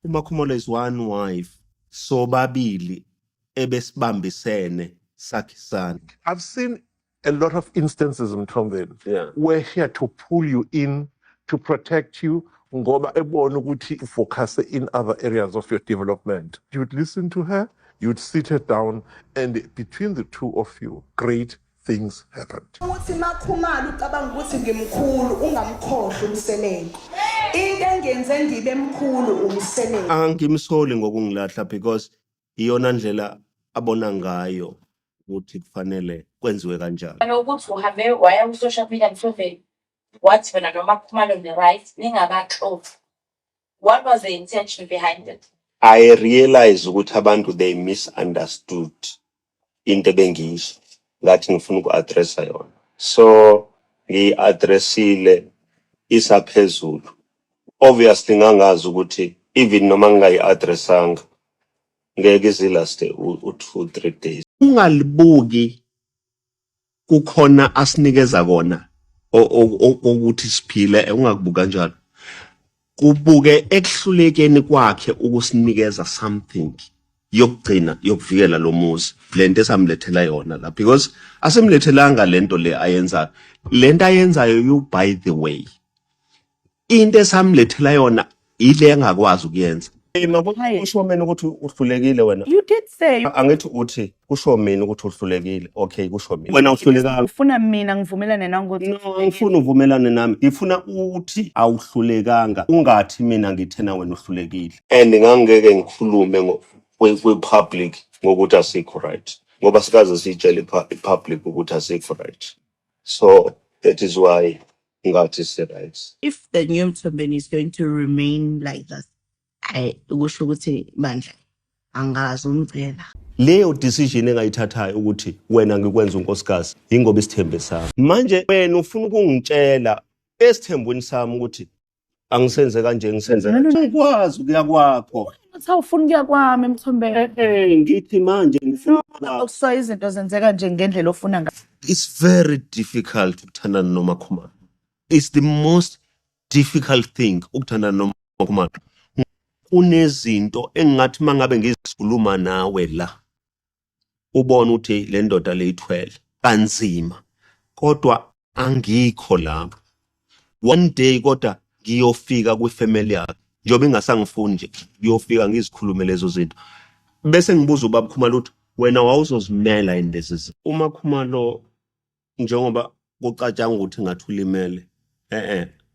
UMakhumalo is one wife, sobabili ebesibambisene sakhisana. I've seen a lot of instances, Mthombeni, where he had to pull you in to protect you ngoba ebona ukuthi focus in other areas of your development. You'd listen to her, you'd sit her down, and between the two of you, great things happened. Uthi Makhumalo ucabanga ukuthi ngimkhulu, ungamkhohlwa uMseleku. Into engenze ngibe mkhulu uMseleku. Angimsoli ngokungilahla because iyona ndlela abona ngayo ukuthi kufanele kwenziwe kanjalo. Nokuthi uhambe waya ku-social media, Mthombeni, wathi wena noMakhumalo ni-right, ningabaxovi. What was the intention behind it? I realize ukuthi abantu, they misunderstood into ebengiyisho, ngathi ngifuna uku-addressa yona, so ngiyi-addressile isaphezulu. Obviously ngangazi ukuthi even noma ngingayi-addressanga ngeke izilaste u-2, 3 days. Ungalibuki, kukhona asinikeza kona ukuthi siphile. Ungakubuka kanjalo, kubuke ekuhlulekeni kwakhe ukusinikeza something yokugcina yokuvikela lo muzi, lento esamlethela yona la, because asimlethelanga lento le ayenzayo, lento ayenzayo you, by the way, into esamlethela yona ile engakwazi ukuyenza. Hayi. Kusho mina ukuthi uhlulekile wena? You did say. Angithi uthi kusho mina ukuthi uhlulekile? Okay, kusho mina wena uhlulekanga. Ufuna mina ngivumelane nawe ukuthi No, angifuni uvumelane nami, ngifuna uthi awuhlulekanga, ungathi mina ngithena wena uhlulekile. And ngangeke ngikhulume kwi-public ngokuthi asikho right, ngoba sikaze siyitshele i-public ukuthi asikho right, so that is why ngathi si-right. If the new Mthombeni is going to remain like this, hayi, kusho ukuthi bandla angazi umcela. Leyo decision engayithathayo ukuthi wena ngikwenza unkosikazi yingoba isithembu sami. Manje wena ufuna ukungitshela esithembweni sami ukuthi angisenze kanje, ngisenze kanje, ngikwazi ukuya kwakho. Uthi awufuni ukuya kwami, Mthombeni. Ngithi manje ngifuna kwakho. So izinto zenzeka nje ngendlela ofuna ngayo. It's very difficult ukuthandana noMakhumalo. It's the most difficult thing ukuthandana noMakhumalo. Kunezinto engingathi mangabe ngizikhuluma nawe la, ubone ukuthi le ndoda leyithwele kanzima, kodwa angikho lapho. One day kodwa ngiyofika kwifamily yakhe, njengoba ingasangifuni nje, ngiyofika ngizikhulume lezo zinto, bese ngibuza ubaba Khumalo ukuthi wena wawuzozimela yini lezi zinto. Uma Khumalo, njengoba kucatshanga ukuthi ngathi ulimele,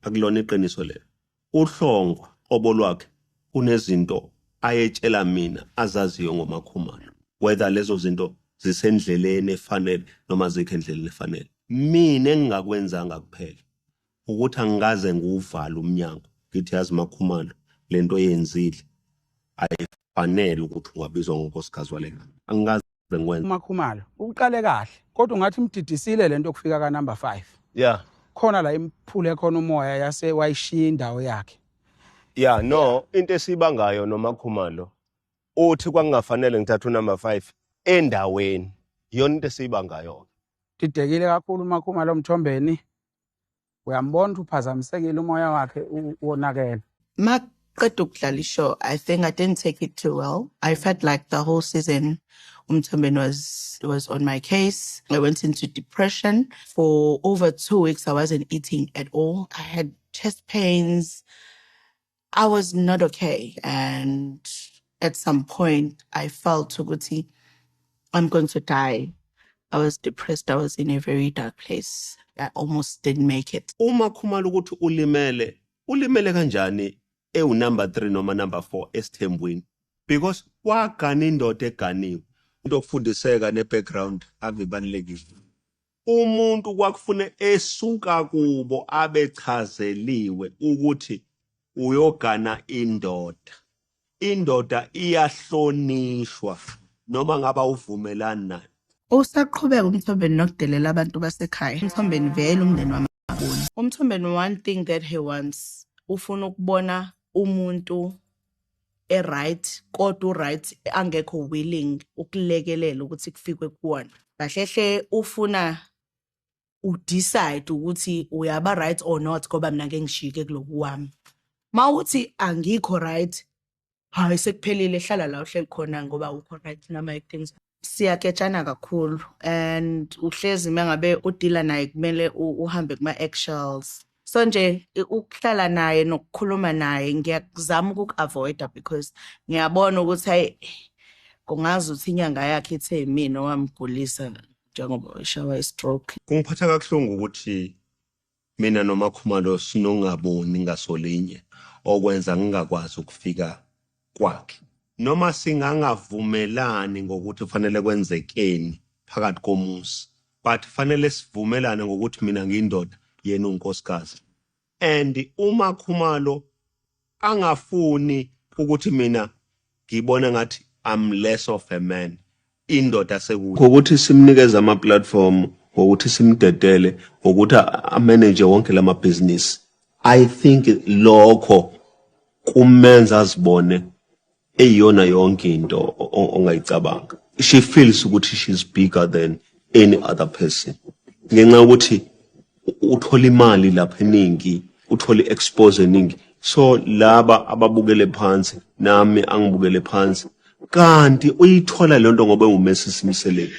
akulona iqiniso lelo. Uhlongwa qobo lwakhe kunezinto ayetshela mina azaziyo ngoMakhumalo, whether lezo zinto zisendleleni efanele noma zikho endleleni efanele. Mina engingakwenzanga kuphela ukuthi angikaze ngiwuvale umnyango, ngithi yazi Makhumalo, lento oyenzile ayifanele ukuthi ungabizwa ngonkosikazi wale ngane. Angikaze ngikwenze. UMakhumalo uqale kahle, kodwa ungathi imdidisile lento okufika ka number 5. Khona la imphule khona umoya, yase wayishiya indawo yakhe. Yeah, no, into esibangayo noMakhumalo uthi kwakungafanele ngithathe unumber 5 endaweni, iyona into esiyibangayo. Didekile kakhulu uMakhumalo Mthombeni, uyambona ukuthi uphazamisekile, umoya wakhe wonakele. Maqeda ukudlala ishow, I think I didn't take it too well. I felt like the whole season uMthombeni was on my case. I went into depression for over 2 weeks. I wasn't eating at all. I had chest pains. I was not okay. And at some point I felt ukuthi I'm going to die. I was depressed. I was in a very dark place. I almost didn't make it. Uma Khumalo ukuthi ulimele, ulimele kanjani ewu number 3 noma number 4 esithembweni? Because wagana indoda eganiwe. Into okufundiseka ne background ave ibalulekile. Umuntu kwakufune esuka kubo abechazeliwe ukuthi uyogana indoda. Indoda iyahlonishwa noma ngaba uvumelani nayo. Usaqhubeka uMthombeni nokudelela abantu basekhaya. UMthombeni vele umndeni wami aboni. UMthombeni, one thing that he wants, ufuna ukubona umuntu e-right, kodwa u-right angekho willing ukulekelela ukuthi kufikwe kuwona. Kahle hle ufuna udecide ukuthi uyaba right or not, ngoba mina ngeke ngishike kuloku wami. Mawuthi angikho right. Hayi, sekuphelile, hlala la uhleli khona ngoba awukho right nama-actings. Siyaketshana kakhulu and uhlezi mengabe udila naye kumele uhambe kuma-eggshells. So nje ukuhlala naye nokukhuluma naye ngiyakuzama ukuku-avoida because ngiyabona ukuthi hayi, kungaze ukuthi inyanga yakhe ithe yimina owamgulisa njengoba eshawa i-stroke. Kungiphatha kabuhlungu ukuthi mina noMakhumalo sinongaboni ngasolinye, okwenza ngingakwazi ukufika kwakhe. Noma singangavumelani ngokuthi kufanele kwenzekeni phakathi komuzi, but fanele sivumelane ngokuthi mina ngiyindoda, yena unkosikazi. And uMakhumalo angafuni ukuthi mina ngibone ngathi I'm less of a man, indoda sekuthi ngokuthi simnikeze ama-platform, ngokuthi simdedele, ngokuthi amanage wonke lamabhizinisi. I think lokho kumenza azibone eyiyona yonke into ongayicabanga. She feels ukuthi she's bigger than any other person ngenxa yokuthi uthola imali lapha eningi, uthola i-expose eningi, so laba ababukele phansi nami angibukele phansi, kanti uyithola le nto ngoba enguMrs Mseleku.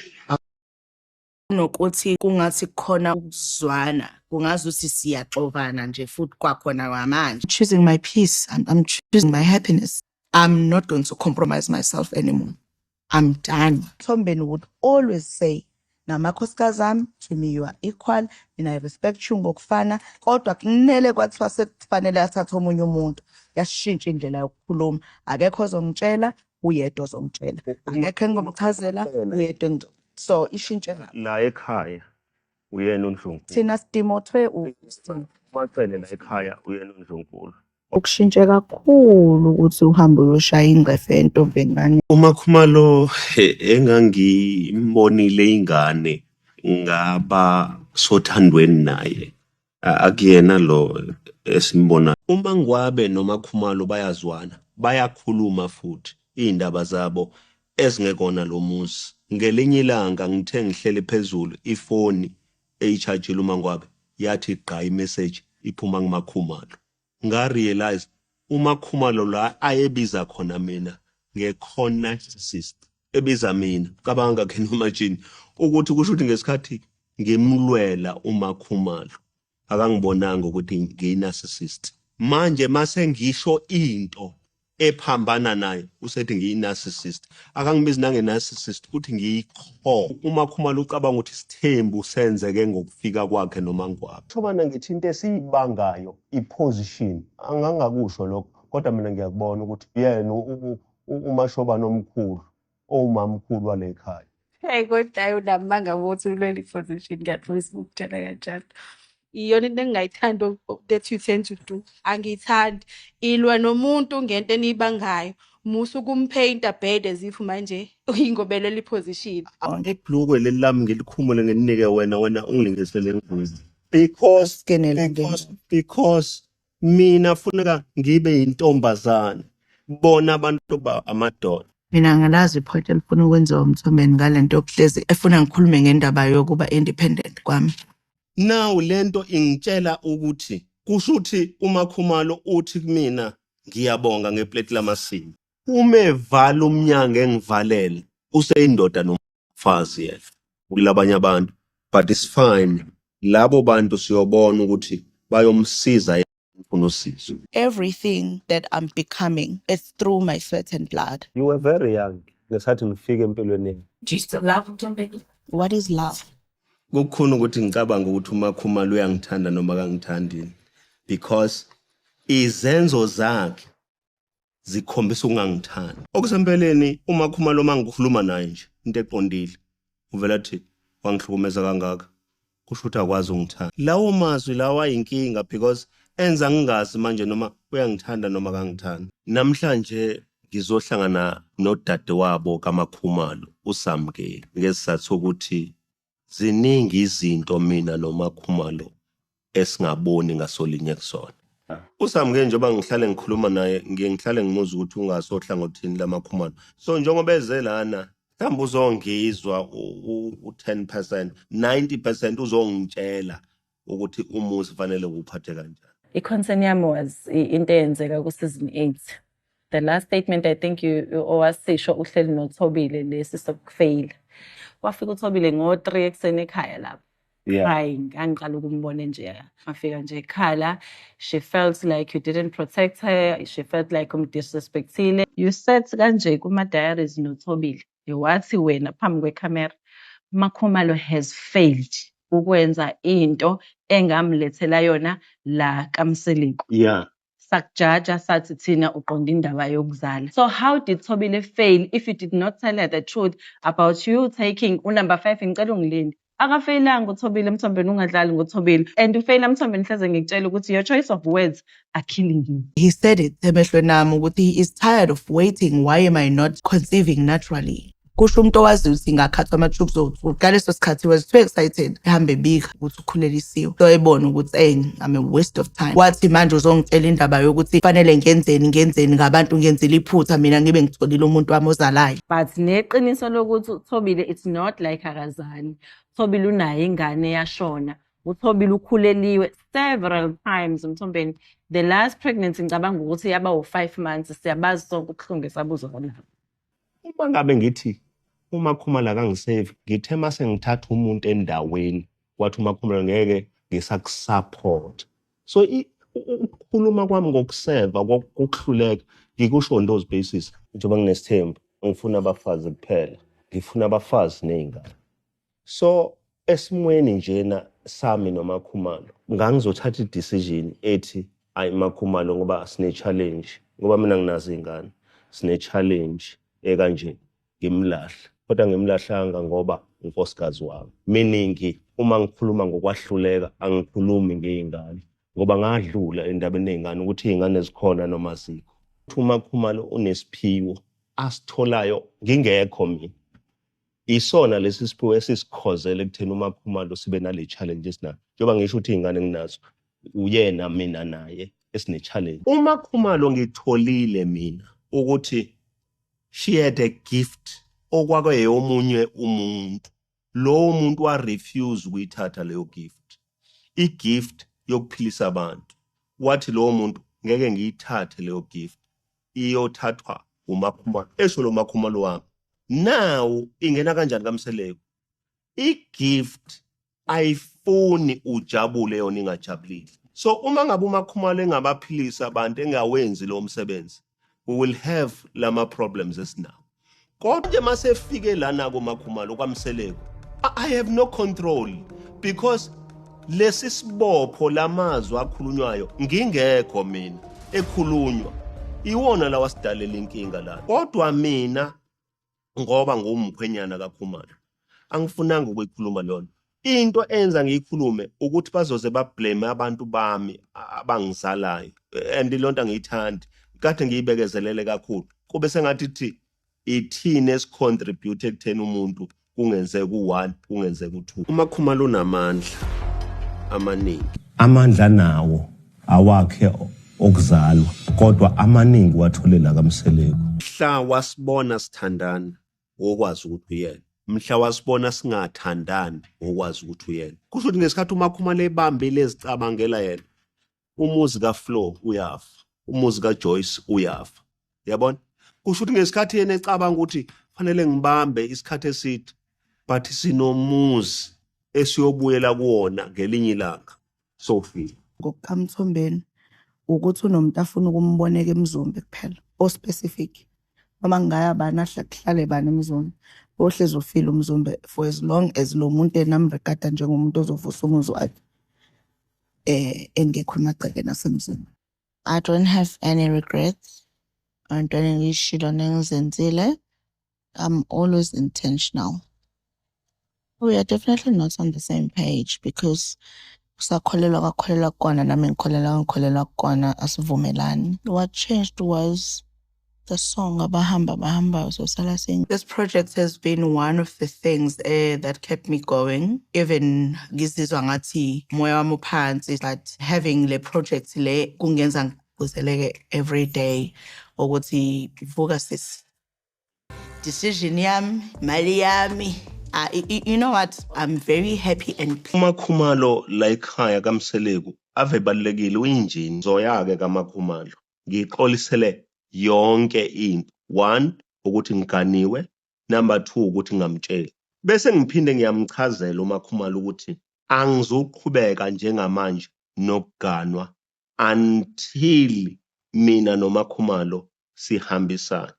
Nokuthi kungathi kukhona ukuzwana, kungazuthi siyaxovana nje futhi kwakhona kwamanje. Choosing my peace. I'm choosing my happiness. I'm not going to compromise myself anymore. I'm done. Thombeni would always say, namakhosikazi ami, to me you are equal, and I respect you ngokufana, kodwa kunele kwathiwa sekufanele athathe omunye umuntu, yashintsha indlela yokukhuluma. Akekho ozongitshela, uyedwa ozongitshela. Akekho engomchazela, uyedwa so ishintshe lapho. La ekhaya uyena undlunkulu. Thina sidimothwe Macele la ekhaya uyena undlunkulu. Ukushintshe kakhulu ukuthi uhambe uyoshaya ingcefe entombeni ngane. UMakhumalo engangimbonile ingane ngaba sothandweni naye, akuyena lo esimbona. UMangwabe noMakhumalo bayazwana, bayakhuluma futhi iy'ndaba zabo ezingekona lo muzi. Ngelinye ilanga ngithe ngihleli phezulu, ifoni eyi-charge-ile uMangwabe yathi gqa i-message iphuma kuMakhumalo. Nga-realize uMakhumalo la ayebiza khona mina nge-narcissist, ebiza mina. Cabanga, can you imagine ukuthi kusho ukuthi ngesikhathi ngimlwela uMakhumalo akangibonanga ukuthi ngiyi-narcissist. Manje mase ngisho into ephambana naye usethi ngiyi-narcissist, akangibizi nange-narcissist, uthi ngiyi-core. UMakhumalo ucabanga ukuthi isithembu senzeke ngokufika kwakhe noMangwabe. Shobana ngithi into esiyibangayo i-position, angangakusho lokho, kodwa mina ngiyakubona ukuthi yena uMashobana omkhulu, owumamkhulu wale khaya. Hey, kodwa hayi, unamanga ukuthi ulwela i-position, ngiyaxolisa ukukutshela kanjalo. Iyona into engingayithandi that you tend to do. Angiyithandi. Ilwa nomuntu ngento eniyibangayo. Musa ukum-painta bad as if manje uyingobelwela i-position. Ibhlukwe leli lami ngilikhumule ngilinike wena, wena ungilingisele engozini. Because because mina funeka ngibe intombazane, bona abantu ba amadoda. Mina ngalazi i-point elifuna ukwenziwa uMthombeni ngale nto yokuhlezi efuna ngikhulume ngendaba yokuba independent kwami. Now lento ingitshela ukuthi kusho ukuthi uMakhumalo uthi kumina ngiyabonga ngeplate lamasimo. Uma evala umnyango engivalele, useyindoda nomfazi yena kulabanye abantu, but it's fine, labo bantu siyobona ukuthi bayomsiza yena ufuna usizo. Everything that I'm becoming is through my sweat and blood. You were very young ngesikhathi ngifika empilweni yakho. Do you still love Mthombeni? What is love? Kukhona ukuthi ngicabanga ukuthi uMakhumalo uyangithanda noma kangithandini, because izenzo zakhe zikhombisa ukungangithandi. Okusempeleni uMakhumalo uma ngikhuluma naye nje into eqondile, uvela athi wangihlukumeza kangaka, kusho ukuthi akwazi ungithanda. Lawo mazwi lawa ayinkinga because enza ngingazi manje noma uyangithanda noma kangithandi. Namhlanje ngizohlangana nodadewabo kaMakhumalo uSamke ngesizathu sokuthi ziningi izinto mina noMakhumalo esingaboni ngasolinye kusona. USamke, njengoba ngihlale ngikhuluma naye, ngiye ngihlale ngimuzwa ukuthi ungasohlangothini lamakhumalo, so njengoba eze lana mhlawumbe uzongizwa u-10%, 90% uzongitshela ukuthi umuzi fanele uphathe kanjani. I-concern yami was into eyenzeka ku-season 8. The last statement I think you owasisho uhleli noThobile lesi sokufeyila. Wafika uThobile ngo-3 ekuseni ekhaya lapho. Yeah. Crying. Angiqala ukumbona nje. Wafika nje ekhala. She felt like you didn't protect her. She felt like umdisrespectile. You said kanje kuma-diaries noThobile. Wathi wena phambi kwekhamera, MaKhumalo has failed ukwenza into engamlethela yona la kaMseleku. Yeah. Sakujaja sathi thina uqonda indaba yokuzala. So how did Thobile fail if you did not tell her the truth about you taking unumber 5? Ngicela ungilinde. Akafeyilanga uThobile Mthombeni, ungadlali ngoThobile. And ufeyila Mthombeni, hleze ngikutshela ukuthi your choice of words are killing you. He said it emehlweni ami ukuthi he is tired of waiting. Why am I not conceiving naturally? Kusho umuntu owazi ukuthi ngakhathwa ama-tubes owu-two. Ngaleso sikhathi he was too excited. Ehambe ebika ukuthi ukhulelisiwe. So ebona ukuthi hey, I'm a waste of time. Wathi manje uzongitshela indaba yokuthi fanele ngenzeni ngenzeni ngabantu, ngenzile iphutha mina ngibe ngitholile umuntu wami ozalayo. But neqiniso lokuthi uThobile, it's not like akazali. Uthobile unayo ingane yashona. uThobile ukhuleliwe several times Mthombeni. The last pregnancy ngicabanga ukuthi yaba u-5 months. Siyabazi sonke ubuhlungu esabuzwa nabo. Uma ngabe ngithi uMakhumalo akangisave, ngithe mase ngithatha umuntu endaweni wathi uMakhumalo ngeke ngisakusupport. So ukukhuluma kwami ngokuseva kokuhluleka ngikusho on those basis. Njengoba nginesithembu, ngifuna abafazi kuphela, ngifuna abafazi ney'ngane. So esimweni njena sami noMakhumalo, ngangizothatha i-decision ethi ayi Makhumalo, ngoba sine-challenge, ngoba mina nginazo iy'ngane, sine-challenge ekanje, ngimlahle. Kodwa ngimlahlanga ngoba unkosikazi wami. Meaning uma ngikhuluma ngokwahluleka angikhulumi ngey'ngane, ngoba ngadlula endabeni yey'ngane ukuthi iy'ngane zikhona noma azikho. UMakhumalo unesiphiwo asitholayo ngingekho mina. Isona lesi siphiwo esisikhozela ekutheni uMakhumalo sibe nale challenge esinayo. Njengoba ngisho ukuthi iy'ngane nginazo, uyena mina naye esine challenge. UMakhumalo ngitholile mina ukuthi she had a gift okwakuyeyomunye umuntu. Lowo muntu wa refuse ukuyithatha leyo gift. I-gift yokuphilisa abantu. Wathi lowo muntu ngeke ngiyithathe leyo gift, iyothathwa uMakhumalo. Esho lo Makhumalo wami. Now ingena kanjani kaMseleku? I-gift ayifuni ujabule yona ingajabulile. So uma ngabe uMakhumalo engabaphilisa abantu engawenzi lo msebenzi, we will have lama problems esinawo. Kodwa masefike lana kuMakhumalo kwaMseleku, I have no control because lesi sibopho lamazwi akhulunywayo ngingekho mina ekhulunywa iwona lawa sidalela inkinga la. Kodwa mina ngoba ngumkhwenyana kaKhumalo angifunanga ukuyikhuluma lona. Into enza ngiyikhulume ukuthi bazoze bablame abantu bami abangizalayo, and lonto angiyithandi, kade ngiyibekezelele kakhulu. Kube sengathi thi ithini esicontribute ekutheni umuntu kungenzeka u1 kungenzeka u2. UMakhumalo unamandla amaningi, amandla nawo awakhe okuzalwa, kodwa amaningi watholela kaMseleku. Mhla wasibona sithandana okwazi ukuthi uyena, mhla wasibona singathandani okwazi ukuthi uyena. Kusho ukuthi ngesikhathi uMakhumalo ebambile ezicabangela yena, umuzi kaFlo uyafa, umuzi kaJoyce uyafa. Yabona? Kusho ukuthi ngesikhathi yena ecabanga ukuthi fanele ngibambe isikhathi eside, but sinomuzi esiyobuyela kuwona ngelinye ilanga sofika. NgokukaMthombeni ukuthi unomuntu afuna ukumboneka eMzumbe kuphela, o-specific. Noma ngingaya bani ahle kuhlale bani eMzumbe, ohlezi ufile uMzumbe for as long as lo muntu enamregada njengomuntu ozovusa umuzi wakhe engekho emagcekeni aseMzumbe. I don't have any regrets. Entweni engiyishilo nengizenzile. I'm always intentional. We are definitely not on the same page because usakholelwa kwakholelwa kukona, nami ngikholelwa ngikholelwa kukona, asivumelani. What changed was the song Abahamba Bahamba sosala sing. This project has been one of the things that kept me going. Even ngizizwa ngathi moya wami uphansi, but having le project le kungenza ngigqugquzeleke every day ukuthi vuka sis. Decision yami, mali yami. You know what? I'm very happy and uMakhumalo la ekhaya kaMseleku ave balulekile, uyinjini zoya ke kaMakhumalo. Ngixolisele Yonke into. One, ukuthi ngiganiwe. Number 2, ukuthi ngingamtsheli. Bese ngiphinde ngiyamchazela uMakhumalo ukuthi angizuqhubeka njengamanje nokuganwa until mina noMakhumalo sihambisana.